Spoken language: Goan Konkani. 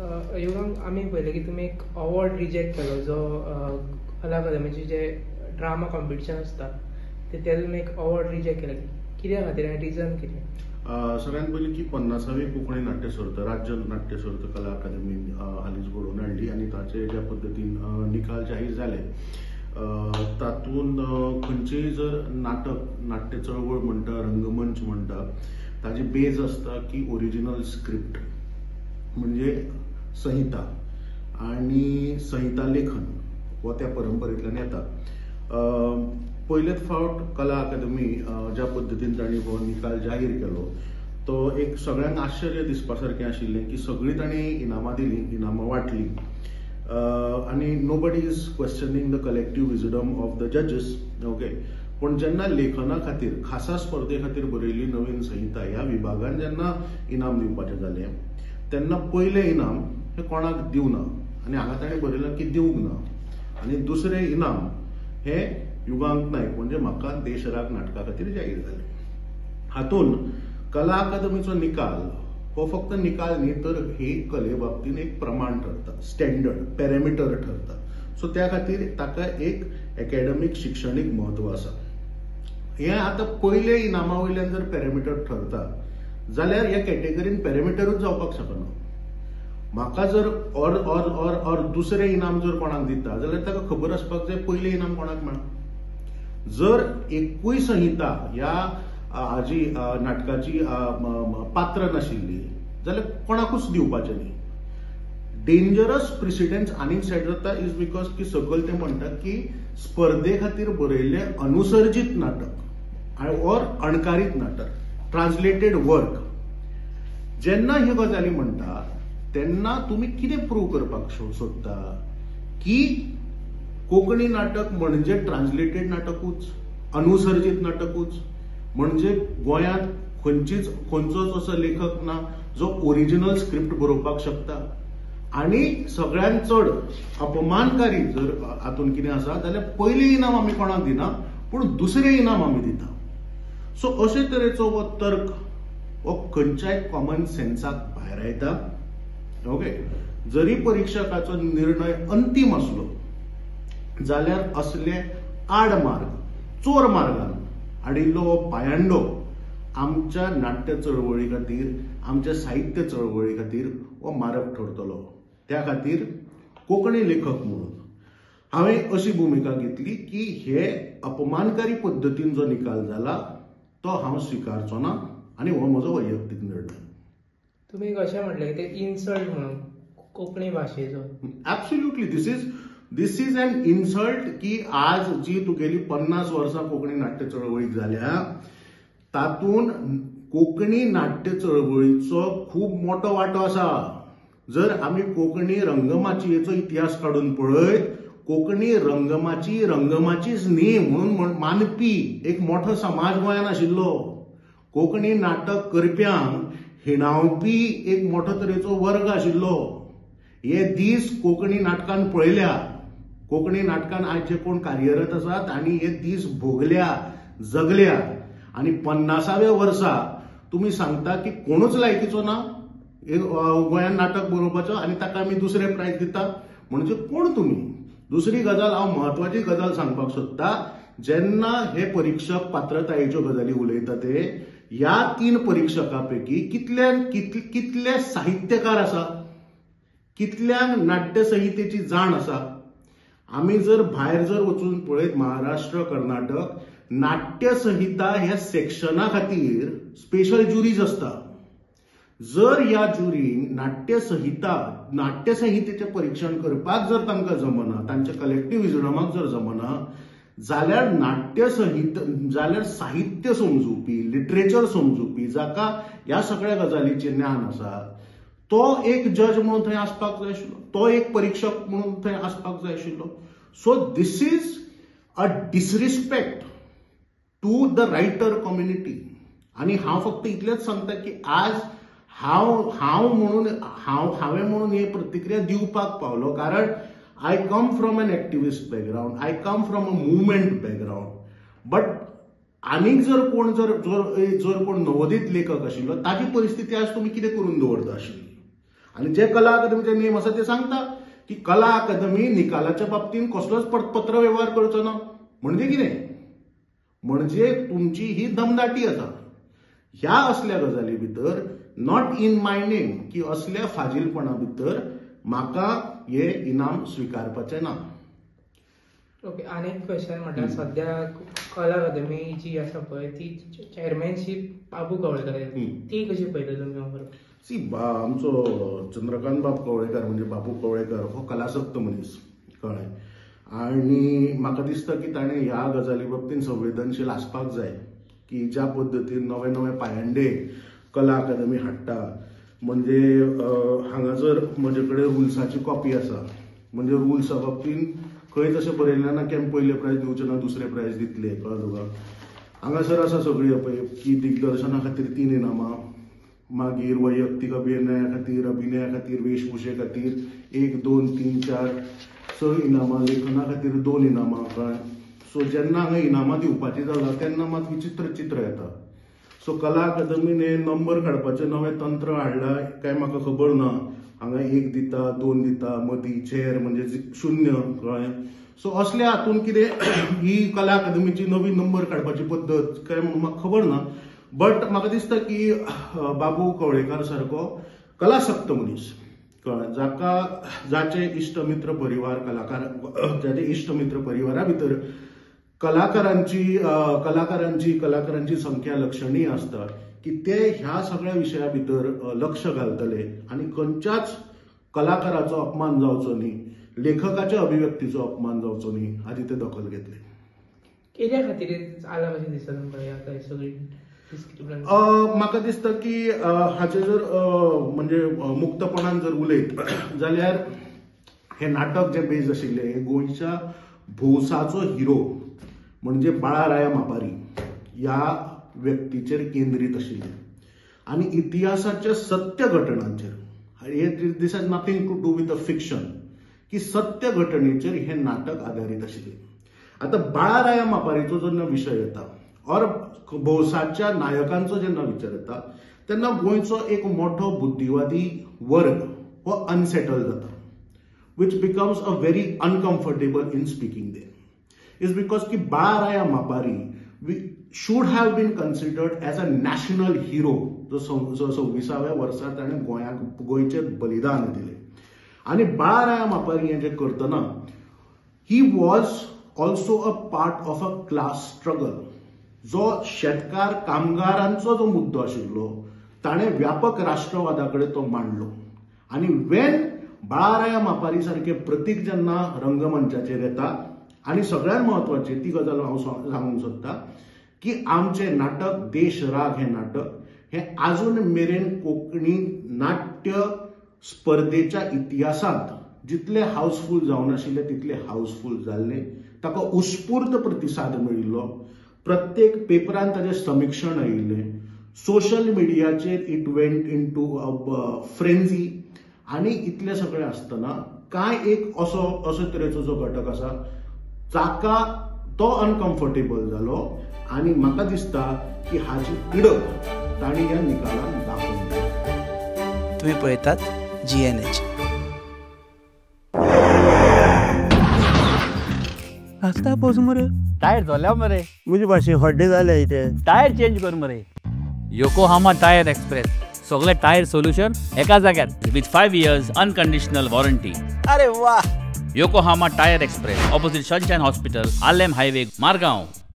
युगांक आमी पळयलें की तुमी एक अवॉर्ड रिजेक्ट केलो जो कला अकादमीचे जे ड्रामा कॉम्पिटिशन आसता ते तुमी एक अवॉर्ड रिजेक्ट केलें, कित्या खातीर आनी रिजन कितें? सगळ्यात पयलीं की 50वी कोंकणी नाट्य सर्त राज्य नाट्य सर्त कला अकादमीन हालींच घडोवन हाडली आनी ताचे ज्या पद्दतीन निकाल जाहीर जाले तातूंत खंयचेय जर नाटक नाट्य चळवळ म्हणटा, रंगमंच म्हणटा, ताजी बेज आसता की ओरिजिनल स्क्रिप्ट म्हणजे संहिता आनी संहिता लेखन हो त्या परंपरेंतल्यान येता. पयलेच फावट कला अकादमी ज्या पद्दतीन तांणी हो निकाल जाहीर केलो तो एक सगळ्यांक आश्चर्य दिसपा सारकें आशिल्लें की सगळीं तांणी इनामां दिलीं, इनामां वांटलीं आनी nobody is questioning the collective wisdom of the जजीस. Okay, पूण जेन्ना लेखना खातीर खासा स्पर्धे खातीर बरयल्ली नवीन संहिता ह्या विभागान जेन्ना इनाम दिवपाचें जालें तेन्ना पयलें इनाम हें कोणाक दिवना आनी हांगा ताणें बरयलां की दिवंक ना आनी दुसरें इनाम हें युगांक नायक म्हणजे म्हाका देशराग नाटका खातीर जाहीर जालें. हातूंत कला अकादमीचो निकाल हो फक्त निकाल न्ही तर ही कले बाबतीन एक प्रमाण ठरता, स्टँडर्ड पॅरामिटर ठरता. सो त्या खातीर ताका एक एकॅडमीक शिक्षणीक म्हत्व आसा. हें आतां पयले इनामा वयल्यान जर पॅरामिटर ठरता जाल्यार ह्या कॅटेगरीन पॅरामिटरूच जावपाक शकना. म्हाका जर ऑर ऑर ऑर ऑर दुसरें इनाम जर कोणाक दिता जाल्यार ताका खबर आसपाक जाय पयलें इनाम कोणाक मेळ्ळां. जर एकूय संहिता ह्या हाजी नाटकाची पात्र नाशिल्ली जाल्यार कोणाकूच दिवपाचें न्ही. डेंजरस प्रिसिडेंट्स आनीक सेट जाता is because की सकयल ते म्हणटात की स्पर्धे खातीर बरयल्लें अनुसर्जीत नाटक ऑर अणकारीत नाटक, ट्रान्सलेटेड वर्क, जेन्ना ह्यो गजाली म्हणटा तेन्ना तुमी कितें प्रूव करपाक सोदता की कोंकणी नाटक म्हणजे ट्रान्सलेटेड नाटकूच, अनुसर्जीत नाटकूच, म्हणजे गोंयांत खंयचीच खंयचोच असो लेखक ना जो ओरिजिनल स्क्रिप्ट बरोवपाक शकता. आनी सगळ्यांत चड अपमानकारी जर हातूंत कितें आसा जाल्यार पयलें इनाम आमी कोणाक दिना पूण दुसरें इनाम आमी दिता. सो अशे तरेचो हो तर्क हो खंयच्याय कॉमन सेन्साक भायर येता. ओके, जरी परिक्षकाचो निर्णय अंतीम आसलो जाल्यार असले आड मार्ग चोर मार्गान हाडिल्लो हो पायांडो आमच्या नाट्य चळवळी खातीर, आमच्या साहित्य चळवळी खातीर हो मारक ठरतलो. त्या खातीर कोंकणी लेखक म्हणून हांवें अशी भुमिका घेतली की हे अपमानकारी पद्दतीन जो निकाल जाला तो हांव स्विकारचो ना आनी हो म्हजो वैयक्तीक निर्णय. तुमी कशें म्हटलें ते इन्सल्ट म्हणून कोंकणी भाशेचो? Absolutely, this is an insult की आज जी तुगेली 50 वर्सां कोंकणी नाट्य चळवळीक जाल्या तातूंत कोंकणी नाट्य चळवळीचो खूब मोठो वांटो आसा. जर आमी कोंकणी रंगमाचयेचो इतिहास काडून पळयत, कोंकणी रंगमाची रंगमाचीच न्ही म्हणून मानपी एक मोठो समाज गोंयांत आशिल्लो. कोंकणी नाटक करप्यांक हिणावपी एक मोठो तरेचो वर्ग आशिल्लो. हे दीस कोंकणी नाटकान पळयल्या, कोंकणी नाटकान आज जे कोण कार्यरत आसात तांणी हे दीस भोगल्या, जगल्या. आनी 50व्या वर्सा तुमी सांगता की कोणूच लायकीचो ना गोंयांत नाटक बरोवपाचो आनी ताका आमी दुसरें प्रायज दिता, म्हणजे कोण तुमी? दुसरी गजाल हांव म्हत्वाची गजाल सांगपाक सोदता, जेन्ना हे परिक्षक पात्रतायेच्यो गजाली उलयता ते ह्या 3 परिक्षकां पैकी कितले कितले साहित्यकार आसा, कितल्यांक नाट्यसंहितेची जाण आसा. आमी जर भायर जर वचून पळयत महाराष्ट्र, कर्नाटक, नाट्यसंहिता ह्या सेक्शना खातीर स्पेशल ज्युरीज आसता. जर ह्या ज्युरीन नाट्यसंहिता नाट्यसंहितेचें परिक्षण करपाक जर तांकां जमना, तांच्या कलेक्टीव विजडमाक जर जमना जाल्यार नाट्यसंहिता जाल्यार साहित्य समजुपी, लिटरेचर समजुपी, जाका ह्या सगळ्या गजालीचें ज्ञान आसा तो एक जज म्हणून थंय आसपाक जाय आशिल्लो, तो एक परिक्षक म्हणून थंय आसपाक जाय आशिल्लो. So this is a disrespect to the writer community. आनी हांव फक्त इतलेंच सांगता की आज हांव हांव म्हणून हांव हांवें म्हणून ही प्रतिक्रिया दिवपाक पावलो कारण I come from an activist background, I come from a movement background. But आनीक जर कोण जर जर जर कोण नवोदित लेखक आशिल्लो ताजी परिस्थिती आज तुमी कितें करून दवरता आशिल्ली. आनी जे कला अकादमीचे नेम आसा ते सांगता की कला अकादमी निकालाच्या बाबतींत कसलोच पत्र वेव्हार करचो ना. म्हणजे कितें, म्हणजे तुमची ही दमदाटी आसा. ह्या असल्या गजाली भितर not in my name की असल्या फाजीलपणा भितर म्हाका हे इनाम स्विकारपाचें ना. ओके, आनी एक क्वेश्चन म्हणल्यार सद्या कला अकादमी जी आसा पळय ती चॅरमॅनशीप बाबू कवळेकर, ती कशी पळयता तुमी? सी, आमचो चंद्रकांत बाब कवळेकर म्हणजे बाबू कवळेकर हो कलासक्त मनीस, कळ्ळें, आनी म्हाका दिसता की ताणें ह्या गजाली बाबतींत संवेदनशील आसपाक जाय की ज्या पद्दतीन नवे नवे पायंडे कला अकादमी हाडटा. म्हणजे हांगा जर म्हजे कडेन रुल्साची कॉपी आसा, म्हणजे रुल्सा बाबतींत खंय तशें बरयलें ना की आमी पयलें प्रायज दिवचें ना दुसरें प्रायज दितले, कळ्ळें तुका. हांगासर आसा सगळी पळय की दिग्दर्शना खातीर 3 इनामां, मागीर वैयक्तीक अभिनया खातीर, अभिनया खातीर, वेशभूषे खातीर 1 2 3 4 6 इनामां, लेखना खातीर 2 इनामां, कळ्ळें. सो जेन्ना हांगा इनामां दिवपाची जाला तेन्ना मात विचित्र चित्र येता. सो कला अकादमीन हे नंबर काडपाचें नवें तंत्र हाडलां काय म्हाका खबर ना. हांगा 1 दिता, 2 दिता, मदीं चेर म्हणजे 0, कळ्ळें. सो असल्या हातून कितें ही कला अकादमीची नवी नंबर काडपाची पद्दत काय म्हणून म्हाका खबर ना. बट म्हाका दिसता की बाबू कवळेकार सारको कलासक्त मनीस, कळ्ळें, जाका जाचे इश्ट मित्र परिवार कलाकार, जाचे इश्ट मित्र परिवारा भितर कलाकारांची कलाकारांची कलाकारांची संख्या लक्षणीय आसता की ते ह्या सगळ्या विशया भितर लक्ष घालतले आनी खंयच्याच कलाकाराचो अपमान जावचो न्ही, लेखकाच्या अभिव्यक्तीचो अपमान जावचो न्ही हाची ते दखल घेतले. कित्या खातीर आला कशें दिसता तुमकां सगळी? म्हाका दिसता की हाचे जर म्हणजे मुक्तपणान जर उलयत जाल्यार हें नाटक जें बेज आशिल्लें हें गोंयच्या भौसाचो हिरो म्हणजे बाळाराया मापारी ह्या व्यक्तीचेर केंद्रीत आशिल्लें आनी इतिहासाच्या सत्य घटनांचेर, हे this has nothing to do with a fiction, की सत्य घटनेचेर हें नाटक आदारीत आशिल्लें. आतां बाळाराया मापारीचो जेन्ना विशय येता ऑर भौसाच्या नायकांचो जेन्ना विचार येता तेन्ना गोंयचो एक मोठो बुद्धिवादी वर्ग हो अनसेटल जाता, which becomes a very uncomfortable in speaking there. Is because की Balaraya Mapari should have been considered as a national hero, जो 26व्या वर्सा ताणें गोंयाक गोंयचें बलिदान दिलें. आनी बाळाराया मापारी हें जें करतना he was also a part of a class struggle. जो शेतकार कामगारांचो जो मुद्दो आशिल्लो ताणें व्यापक राष्ट्रवादा कडेन तो मांडलो. आनी वेन बाळाराया मापारी सारके प्रतीक जेन्ना रंगमंचाचेर येता, आनी सगळ्यांत म्हत्वाची ती गजाल हांव सांगूंक सोदता की आमचें नाटक देशराग हें नाटक हें आजून मेरेन कोंकणी नाट्य स्पर्धेच्या इतिहासांत जितले हावसफूल जावनाशिल्ले तितले हावसफूल जाल्ले, ताका उत्स्फूर्त प्रतिसाद मेळिल्लो, प्रत्येक पेपरान ताजें समिक्षण आयिल्लें, सोशल मिडियाचेर it went into frenzy. आनी इतलें सगळें आसतना कांय एक असो असो तरेचो जो घटक आसा जाका तो अनकम्फर्टेबल जालो आनी म्हाका दिसता की हाची तिडक तांणी ह्या निकालान दाखोवन दिली. तुमी पळयतात GNH. आसता पोस मरे टायर जाल्या मरे म्हजे भाशेन हड्डे जाले इथे टायर चेंज कर मरे. योकोहामा टायर एक्सप्रेस, सगळे टायर सोल्युशन एका जाग्यार विथ 5 years unconditional warranty. अरे वा. Yokohama tyre express, opposite Sunshine hospital, Arlem highway, Margao.